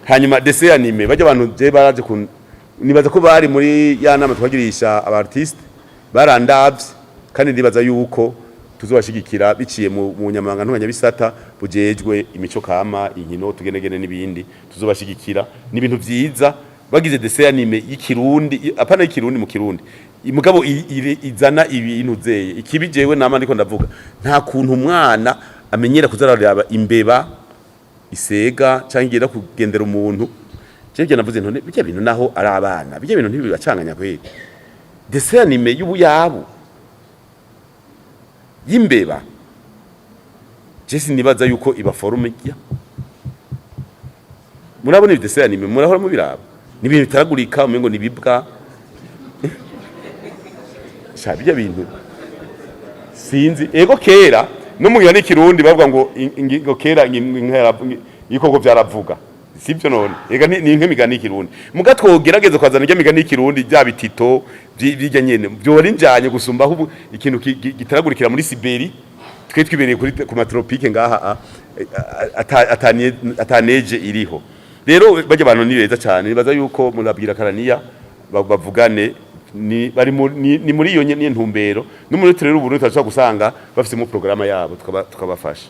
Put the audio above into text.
Hanyuma dessin animé, bajya abantu je baraje ku nibaza ko bari muri ya nama twagirisha aba artiste, barandavye, kandi ndibaza yuko tuzobashigikira biciye mu nyamanga ntunganyabisata bujejwe imico kama, inkino, tugenegene n'ibindi. Tuzobashigikira, ni ibintu vyiza bagize dessin animé y'ikirundi, apana y'ikirundi mu Kirundi, mugabo izana ibintu zeye ikibi. Jewe nama ndiko ndavuga, nta kuntu umwana amenyera kuzararaba imbeba, isega canke igenda kugendera umuntu. Jewe navuze ntone bijya bintu naho ari abana, bijya bintu ntibibacanganya kweli. Dessin animé y'ubuyabu y'imbeba, je sinibaza yuko iba forme ya murabona ibi dessin animé, murahora mubiraba, ni ibintu bitaragurika, umengo ni bibwa sha bijya bintu sinzi. Ego, kera no mu gihani kirundi bavuga ngo ngo kera inka ibikoko vyaravuga, sivyo? None ega ni nk'imigani y'ikirundi, muga twogerageza kwazana irya migani y'ikirundi, bya bitito bijya nyene byora injanye gusumba aho ubu ikintu gitaragurikira muri Sibérie, twe twibereye kuri ku ma tropiques ngaha ataneje iriho. Rero bajya abantu ni beza cyane, nibaza yuko murabwira karaniya bavugane ni bari ni muri iyo nyene ntumbero no muri turere ubu turashobora gusanga bafisemo programme yabo, tukabafasha.